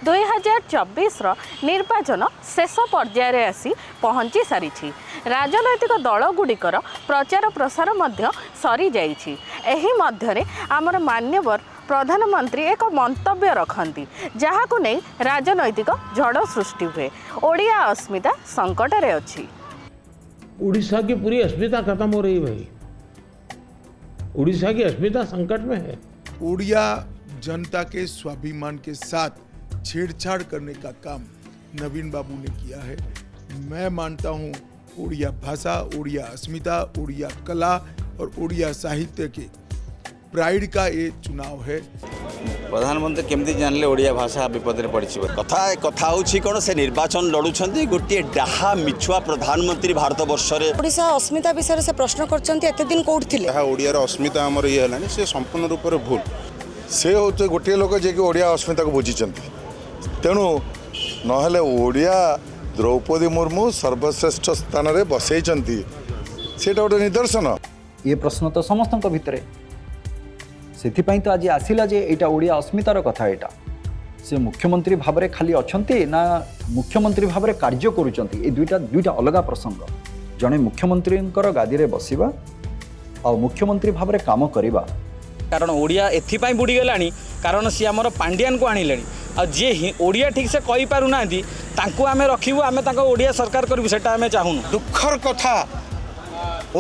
2024ର ନିର୍ବାଚନ ଶେଷ ପର୍ଯ୍ୟାୟରେ ଆସି ପହଞ୍ଚି ସାରିଛି। ରାଜନୈତିକ ଦଳଗୁଡ଼ିକର ପ୍ରଚାର ପ୍ରସାର ମଧ୍ୟ ସରିଯାଇଛି। ଏହି ମଧ୍ୟରେ ଆମର ମାନ୍ୟବର ପ୍ରଧାନମନ୍ତ୍ରୀ ଏକ ମନ୍ତବ୍ୟ ରଖନ୍ତି, ଯାହାକୁ ନେଇ ରାଜନୈତିକ ଝଡ଼ ସୃଷ୍ଟି ହୁଏ। ଓଡ଼ିଆ ଅସ୍ମିତା ସଙ୍କଟରେ ଅଛି। उड़ीसा की पूरी अस्मिता खत्म हो रही है भाई। उड़ीसा की अस्मिता संकट में है। उड़िया जनता के स्वाभिमान के साथ छेड़छाड़ करने का काम नवीन बाबू ने किया है। मैं मानता हूँ, उड़िया भाषा, उड़िया अस्मिता, उड़िया कला और उड़िया साहित्य के प्राइड का ये चुनाव है। ପ୍ରଧାନମନ୍ତ୍ରୀ କେମିତି ଜାଣିଲେ ଓଡ଼ିଆ ଭାଷା ବିପଦରେ ପଡ଼ିଛି ବୋଲି? କଥା ହେଉଛି କ'ଣ, ସେ ନିର୍ବାଚନ ଲଢ଼ୁଛନ୍ତି। ଗୋଟିଏ ଡାହା ମିଛୁଆ ପ୍ରଧାନମନ୍ତ୍ରୀ ଭାରତବର୍ଷରେ। ଓଡ଼ିଶା ଅସ୍ମିତା ବିଷୟରେ ସେ ପ୍ରଶ୍ନ କରିଛନ୍ତି, ଏତେ ଦିନ କୋଉଠି ଥିଲେ? ଯାହା ଓଡ଼ିଆର ଅସ୍ମିତା ଆମର ଇଏ ହେଲାଣି, ସେ ସମ୍ପୂର୍ଣ୍ଣ ରୂପରେ ଭୁଲ। ସେ ହେଉଛି ଗୋଟିଏ ଲୋକ ଯିଏକି ଓଡ଼ିଆ ଅସ୍ମିତାକୁ ବୁଝିଛନ୍ତି। ତେଣୁ ନହେଲେ ଓଡ଼ିଆ ଦ୍ରୌପଦୀ ମୁର୍ମୁ ସର୍ବଶ୍ରେଷ୍ଠ ସ୍ଥାନରେ ବସେଇଛନ୍ତି, ସେଇଟା ଗୋଟେ ନିଦର୍ଶନ। ଏ ପ୍ରଶ୍ନ ତ ସମସ୍ତଙ୍କ ଭିତରେ। ସେଥିପାଇଁ ତ ଆଜି ଆସିଲା ଯେ ଏଇଟା ଓଡ଼ିଆ ଅସ୍ମିତାର କଥା। ଏଇଟା ସେ ମୁଖ୍ୟମନ୍ତ୍ରୀ ଭାବରେ ଖାଲି ଅଛନ୍ତି ନା ମୁଖ୍ୟମନ୍ତ୍ରୀ ଭାବରେ କାର୍ଯ୍ୟ କରୁଛନ୍ତି, ଏ ଦୁଇଟା ଦୁଇଟା ଅଲଗା ପ୍ରସଙ୍ଗ। ଜଣେ ମୁଖ୍ୟମନ୍ତ୍ରୀଙ୍କର ଗାଦିରେ ବସିବା ଆଉ ମୁଖ୍ୟମନ୍ତ୍ରୀ ଭାବରେ କାମ କରିବା। କାରଣ ଓଡ଼ିଆ ଏଥିପାଇଁ ବୁଡ଼ିଗଲାଣି, କାରଣ ସିଏ ଆମର ପାଣ୍ଡିଆନକୁ ଆଣିଲେଣି। ଆଉ ଯିଏ ଓଡ଼ିଆ ଠିକ୍ ସେ କହିପାରୁନାହାନ୍ତି, ତାଙ୍କୁ ଆମେ ରଖିବୁ, ଆମେ ତାଙ୍କ ଓଡ଼ିଆ ସରକାର କରିବୁ, ସେଟା ଆମେ ଚାହୁଁନୁ। ଦୁଃଖର କଥା,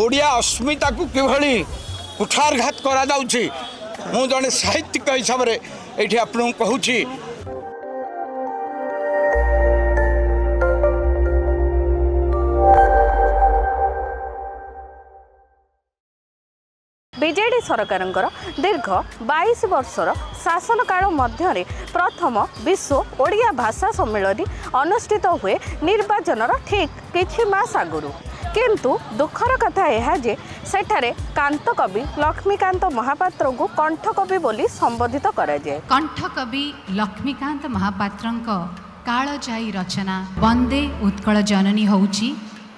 ଓଡ଼ିଆ ଅସ୍ମିତାକୁ କିଭଳି କୁଠାରଘାତ କରାଯାଉଛି, ମୁଁ ଜଣେ ସାହିତ୍ୟିକ ହିସାବରେ ଏଇଠି ଆପଣଙ୍କୁ କହୁଛି। ବିଜେଡି ସରକାରଙ୍କର ଦୀର୍ଘ 22 ବର୍ଷର ଶାସନକାଳ ମଧ୍ୟରେ ପ୍ରଥମ ବିଶ୍ୱ ଓଡ଼ିଆ ଭାଷା ସମ୍ମିଳନୀ ଅନୁଷ୍ଠିତ ହୁଏ ନିର୍ବାଚନର ଠିକ୍ କିଛି ମାସ ଆଗରୁ। କିନ୍ତୁ ଦୁଃଖର କଥା ଏହା ଯେ ସେଠାରେ କାନ୍ତକବି ଲକ୍ଷ୍ମୀକାନ୍ତ ମହାପାତ୍ରଙ୍କୁ କଣ୍ଠକବି ବୋଲି ସମ୍ବୋଧିତ କରାଯାଏ। କଣ୍ଠକବି ଲକ୍ଷ୍ମୀକାନ୍ତ ମହାପାତ୍ରଙ୍କ କାଳଜୟୀ ରଚନା ବନ୍ଦେ ଉତ୍କଳ ଜନନୀ ହେଉଛି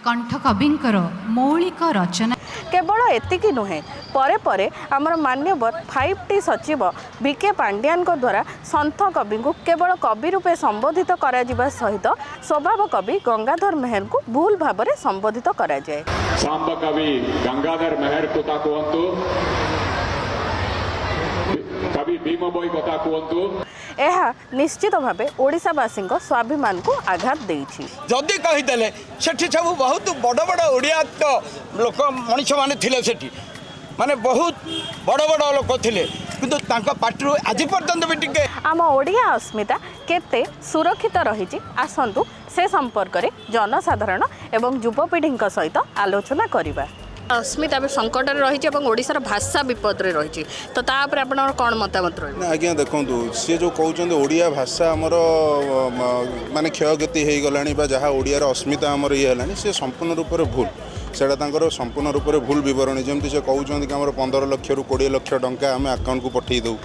କଣ୍ଠକବିଙ୍କର ମୌଳିକ ରଚନା। କେବଳ ଏତିକି ନୁହେଁ, ପରେ ପରେ ଆମର ମାନ୍ୟବର 5ଟି ସଚିବ ଭି କେ ପାଣ୍ଡିଆନଙ୍କ ଦ୍ୱାରା ସନ୍ଥ କବିଙ୍କୁ କେବଳ କବି ରୂପେ ସମ୍ବୋଧିତ କରାଯିବା ସହିତ ସ୍ୱଭାବ କବି ଗଙ୍ଗାଧର ମେହେରଙ୍କୁ ଭୁଲ ଭାବରେ ସମ୍ବୋଧିତ କରାଯାଏ। ଶାମ୍ବ କବି ଗଙ୍ଗାଧର ମେହେର କଥା କୁହନ୍ତୁ, କବି ଭୀମ ଭୋଇ କଥା କୁହନ୍ତୁ। ଏହା ନିଶ୍ଚିତ ଭାବେ ଓଡ଼ିଶାବାସୀଙ୍କ ସ୍ୱାଭିମାନକୁ ଆଘାତ ଦେଇଛି। ଯଦି କହିଦେଲେ, ସେଠି ସବୁ ବହୁତ ବଡ଼ ବଡ଼ ଓଡ଼ିଆ ତ ଲୋକ ମଣିଷମାନେ ଥିଲେ ସେଠି, ମାନେ ବହୁତ ବଡ଼ ବଡ଼ ଲୋକ ଥିଲେ, କିନ୍ତୁ ତାଙ୍କ ପାଟିରୁ ଆଜି ପର୍ଯ୍ୟନ୍ତ ବି ଟିକେ ଆମ ଓଡ଼ିଆ ଅସ୍ମିତା କେତେ ସୁରକ୍ଷିତ ରହିଛି, ଆସନ୍ତୁ ସେ ସମ୍ପର୍କରେ ଜନସାଧାରଣ ଏବଂ ଯୁବପିଢ଼ିଙ୍କ ସହିତ ଆଲୋଚନା କରିବା। ଅସ୍ମିତା ଏବେ ସଙ୍କଟରେ ରହିଛି ଏବଂ ଓଡ଼ିଶାର ଭାଷା ବିପଦରେ ରହିଛି, ତ ତା ଉପରେ ଆପଣଙ୍କର କ'ଣ ମତାମତ ରହିବ? ନା ଆଜ୍ଞା, ଦେଖନ୍ତୁ, ସିଏ ଯେଉଁ କହୁଛନ୍ତି ଓଡ଼ିଆ ଭାଷା ଆମର ମାନେ କ୍ଷୟକ୍ଷତି ହେଇଗଲାଣି ବା ଯାହା ଓଡ଼ିଆର ଅସ୍ମିତା ଆମର ଇଏ ହେଲାଣି, ସେ ସମ୍ପୂର୍ଣ୍ଣ ରୂପରେ ଭୁଲ। ସେଇଟା ତାଙ୍କର ସମ୍ପୂର୍ଣ୍ଣ ରୂପରେ ଭୁଲ ବିବରଣୀ। ଯେମିତି ସେ କହୁଛନ୍ତି କି ଆମର 15 ଲକ୍ଷରୁ 20 ଲକ୍ଷ ଟଙ୍କା ଆମେ ଆକାଉଣ୍ଟକୁ ପଠାଇ ଦେଉ।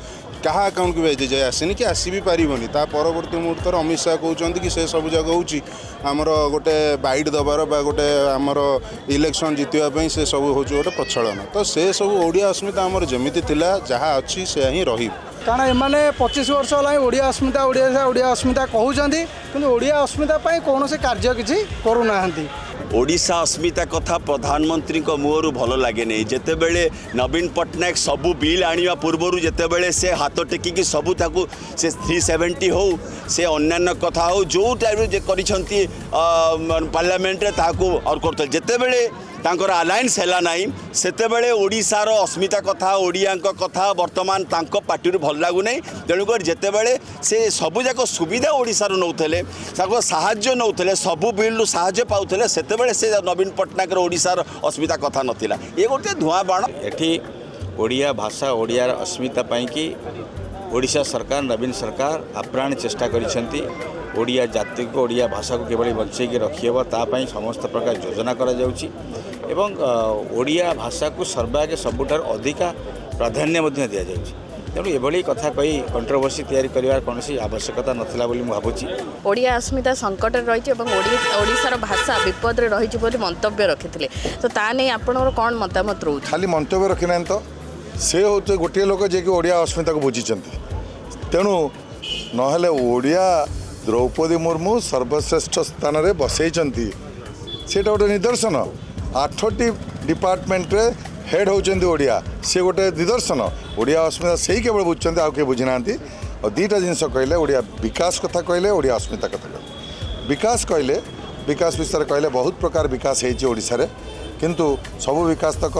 କାହା ଆକାଉଣ୍ଟକୁ ବି ଆଜି ଯାଏ ଆସିନି କି ଆସି ବି ପାରିବନି। ତା ପରବର୍ତ୍ତୀ ମୁହୂର୍ତ୍ତରେ ଅମିତ ଶାହା କହୁଛନ୍ତି କି ସେ ସବୁ ଯାକ ହେଉଛି ଆମର ଗୋଟେ ବାଇଟ୍ ଦେବାର ବା ଗୋଟେ ଆମର ଇଲେକ୍ସନ୍ ଜିତିବା ପାଇଁ ସେ ସବୁ ହେଉଛି ଗୋଟେ ପ୍ରଚଳନ। ତ ସେ ସବୁ ଓଡ଼ିଆ ଅସ୍ମିତା ଆମର ଯେମିତି ଥିଲା, ଯାହା ଅଛି, ସେୟା ହିଁ ରହିବ। କାରଣ ଏମାନେ 25 ବର୍ଷ ହେଲାଣି ଓଡ଼ିଆ ଅସ୍ମିତା, ଓଡ଼ିଆ ଓଡ଼ିଆ ଅସ୍ମିତା କହୁଛନ୍ତି, କିନ୍ତୁ ଓଡ଼ିଆ ଅସ୍ମିତା ପାଇଁ କୌଣସି କାର୍ଯ୍ୟ କିଛି କରୁନାହାନ୍ତି। ଓଡ଼ିଶା ଅସ୍ମିତା କଥା ପ୍ରଧାନମନ୍ତ୍ରୀଙ୍କ ମୁହଁରୁ ଭଲ ଲାଗେନି। ଯେତେବେଳେ ନବୀନ ପଟ୍ଟନାୟକ ସବୁ ବିଲ୍ ଆଣିବା ପୂର୍ବରୁ ଯେତେବେଳେ ସେ ହାତ ଟେକିକି ସବୁ ତାକୁ ସେ 370 ହଉ, ସେ ଅନ୍ୟାନ୍ୟ କଥା ହଉ, ଯେଉଁ ଟାଇପ୍ର ଯେ କରିଛନ୍ତି ପାର୍ଲାମେଣ୍ଟରେ, ତାହାକୁ ଆଉ କରୁଥିଲେ। ଯେତେବେଳେ ତାଙ୍କର ଆଲାଏନ୍ସ ହେଲା ନାହିଁ, ସେତେବେଳେ ଓଡ଼ିଶାର ଅସ୍ମିତା କଥା, ଓଡ଼ିଆଙ୍କ କଥା ବର୍ତ୍ତମାନ ତାଙ୍କ ପାଟିରୁ ଭଲ ଲାଗୁନାହିଁ। ତେଣୁକରି ଯେତେବେଳେ ସେ ସବୁଯାକ ସୁବିଧା ଓଡ଼ିଶାରୁ ନେଉଥିଲେ, ତାଙ୍କ ସାହାଯ୍ୟ ନେଉଥିଲେ, ସବୁ ବିଲ୍ରୁ ସାହାଯ୍ୟ ପାଉଥିଲେ, ସେତେବେଳେ ସେ ନବୀନ ପଟ୍ଟନାୟକର ଓଡ଼ିଶାର ଅସ୍ମିତା କଥା ନଥିଲା। ଏ ଗୋଟେ ଧୂଆଁ ବାଣ। ଏଠି ଓଡ଼ିଆ ଭାଷା, ଓଡ଼ିଆର ଅସ୍ମିତା ପାଇଁକି ଓଡ଼ିଶା ସରକାର, ନବୀନ ସରକାର ଆପ୍ରାଣ ଚେଷ୍ଟା କରିଛନ୍ତି। ଓଡ଼ିଆ ଜାତିକୁ, ଓଡ଼ିଆ ଭାଷାକୁ କିଭଳି ବଞ୍ଚେଇକି ରଖିହେବ, ତା ପାଇଁ ସମସ୍ତ ପ୍ରକାର ଯୋଜନା କରାଯାଉଛି ଏବଂ ଓଡ଼ିଆ ଭାଷାକୁ ସର୍ବାଗେ ସବୁଠାରୁ ଅଧିକା ପ୍ରାଧାନ୍ୟ ମଧ୍ୟ ଦିଆଯାଉଛି। ତେଣୁ ଏଭଳି କଥା କହି କଣ୍ଟ୍ରୋଭର୍ସି ତିଆରି କରିବାର କୌଣସି ଆବଶ୍ୟକତା ନଥିଲା ବୋଲି ମୁଁ ଭାବୁଛି। ଓଡ଼ିଆ ଅସ୍ମିତା ସଙ୍କଟରେ ରହିଛି ଏବଂ ଓଡ଼ିଶାର ଭାଷା ବିପଦରେ ରହିଛି ବୋଲି ମନ୍ତବ୍ୟ ରଖିଥିଲେ, ତ ତା ନେଇ ଆପଣଙ୍କର କ'ଣ ମତାମତ ରହୁଛି? ଖାଲି ମନ୍ତବ୍ୟ ରଖିନାହାନ୍ତି ତ, ସେ ହେଉଛି ଗୋଟିଏ ଲୋକ ଯିଏକି ଓଡ଼ିଆ ଅସ୍ମିତାକୁ ବୁଝିଛନ୍ତି। ତେଣୁ ନହେଲେ ଓଡ଼ିଆ ଦ୍ରୌପଦୀ ମୁର୍ମୁ ସର୍ବଶ୍ରେଷ୍ଠ ସ୍ଥାନରେ ବସେଇଛନ୍ତି, ସେଇଟା ଗୋଟେ ନିଦର୍ଶନ। 8ଟି ଡିପାର୍ଟମେଣ୍ଟରେ ହେଡ଼୍ ହେଉଛନ୍ତି ଓଡ଼ିଆ, ସେ ଗୋଟେ ନିଦର୍ଶନ। ଓଡ଼ିଆ ଅସ୍ମିତା ସେଇ କେବଳ ବୁଝୁଛନ୍ତି, ଆଉ କେହି ବୁଝିନାହାନ୍ତି। ଆଉ ଦୁଇଟା ଜିନିଷ କହିଲେ, ଓଡ଼ିଆ ବିକାଶ କଥା କହିଲେ, ଓଡ଼ିଆ ଅସ୍ମିତା କଥା କହିଲେ। ବିକାଶ କହିଲେ, ବିକାଶ ବିଷୟରେ କହିଲେ, ବହୁତ ପ୍ରକାର ବିକାଶ ହେଇଛି ଓଡ଼ିଶାରେ, କିନ୍ତୁ ସବୁ ବିକାଶ ତକ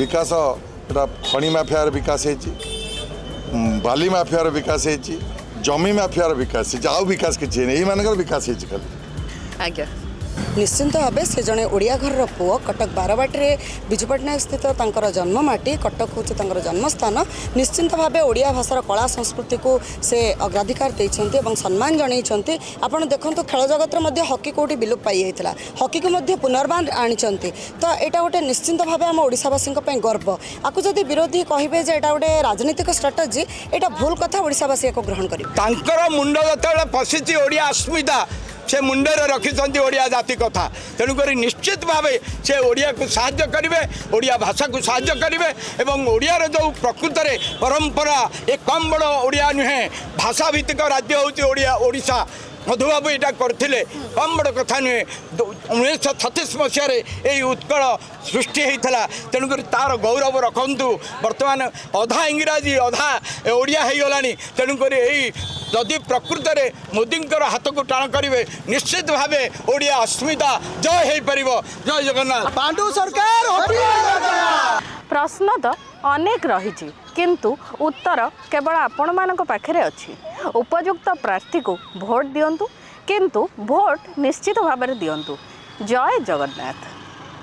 ବିକାଶ ଏଟା ଖଣି ମାଫିଆର ବିକାଶ ହେଇଛି, ବାଲି ମାଫିଆର ବିକାଶ ହେଇଛି, ଜମି ମାଫିଆର ବିକାଶ ହେଇଛି, ଆଉ ବିକାଶ କିଛି ହେଇନି। ଏଇମାନଙ୍କର ବିକାଶ ହେଇଛି ଖାଲି। ଆଜ୍ଞା। ନିଶ୍ଚିନ୍ତ ଭାବେ ସେ ଜଣେ ଓଡ଼ିଆ ଘରର ପୁଅ। କଟକ ବାରବାଟୀରେ ବିଜୁ ପଟ୍ଟନାୟକ ସ୍ଥିତ ତାଙ୍କର ଜନ୍ମମାଟି, କଟକ ହେଉଛି ତାଙ୍କର ଜନ୍ମସ୍ଥାନ। ନିଶ୍ଚିନ୍ତ ଭାବେ ଓଡ଼ିଆ ଭାଷାର କଳା ସଂସ୍କୃତିକୁ ସେ ଅଗ୍ରାଧିକାର ଦେଇଛନ୍ତି ଏବଂ ସମ୍ମାନ ଜଣାଇଛନ୍ତି। ଆପଣ ଦେଖନ୍ତୁ, ଖେଳ ଜଗତରେ ମଧ୍ୟ ହକି କେଉଁଠି ବିଲୋପ ପାଇଯାଇଥିଲା, ହକିକୁ ମଧ୍ୟ ପୁନର୍ବାର ଆଣିଛନ୍ତି। ତ ଏଇଟା ଗୋଟେ ନିଶ୍ଚିନ୍ତ ଭାବେ ଆମ ଓଡ଼ିଶାବାସୀଙ୍କ ପାଇଁ ଗର୍ବ। ଆକୁ ଯଦି ବିରୋଧୀ କହିବେ ଯେ ଏଇଟା ଗୋଟେ ରାଜନୈତିକ ଷ୍ଟ୍ରାଟେଜି, ଏଇଟା ଭୁଲ କଥା। ଓଡ଼ିଶାବାସୀ ଏହାକୁ ଗ୍ରହଣ କରିବେ। ତାଙ୍କର ମୁଣ୍ଡ ଯେତେବେଳେ ପଶିଛି ଓଡ଼ିଆ ଅସ୍ମିତା, ସେ ମୁଣ୍ଡରେ ରଖିଛନ୍ତି ଓଡ଼ିଆ ଜାତି କଥା। ତେଣୁକରି ନିଶ୍ଚିତ ଭାବେ ସେ ଓଡ଼ିଆକୁ ସାହାଯ୍ୟ କରିବେ, ଓଡ଼ିଆ ଭାଷାକୁ ସାହାଯ୍ୟ କରିବେ ଏବଂ ଓଡ଼ିଆର ଯେଉଁ ପ୍ରକୃତରେ ପରମ୍ପରା, ଏ କମ୍ ବଡ଼ ଓଡ଼ିଆ ନୁହେଁ, ଭାଷାଭିତ୍ତିକ ରାଜ୍ୟ ହେଉଛି ଓଡ଼ିଆ ଓଡ଼ିଶା। ମଧୁବାବୁ ଏଇଟା କରିଥିଲେ, କମ୍ ବଡ଼ କଥା ନୁହେଁ। 1936 ମସିହାରେ ଏଇ ଉତ୍କଳ ସୃଷ୍ଟି ହେଇଥିଲା। ତେଣୁକରି ତା'ର ଗୌରବ ରଖନ୍ତୁ। ବର୍ତ୍ତମାନ ଅଧା ଇଂରାଜୀ ଅଧା ଓଡ଼ିଆ ହେଇଗଲାଣି। ତେଣୁକରି ଏଇ ଯଦି ପ୍ରକୃତରେ ମୋଦିଙ୍କର ହାତକୁ ଟାଣ କରିବେ, ନିଶ୍ଚିତ ଭାବେ ଓଡ଼ିଆ ଅସ୍ମିତା ଜୟ ହେଇପାରିବ। ଜୟ ଜଗନ୍ନାଥ। ପାଣ୍ଡୁ ସରକାର। ପ୍ରଶ୍ନ ତ ଅନେକ ରହିଛି, କିନ୍ତୁ ଉତ୍ତର କେବଳ ଆପଣମାନଙ୍କ ପାଖରେ ଅଛି। ଉପଯୁକ୍ତ ପ୍ରାର୍ଥୀକୁ ଭୋଟ ଦିଅନ୍ତୁ, କିନ୍ତୁ ଭୋଟ ନିଶ୍ଚିତ ଭାବରେ ଦିଅନ୍ତୁ। ଜୟ ଜଗନ୍ନାଥ।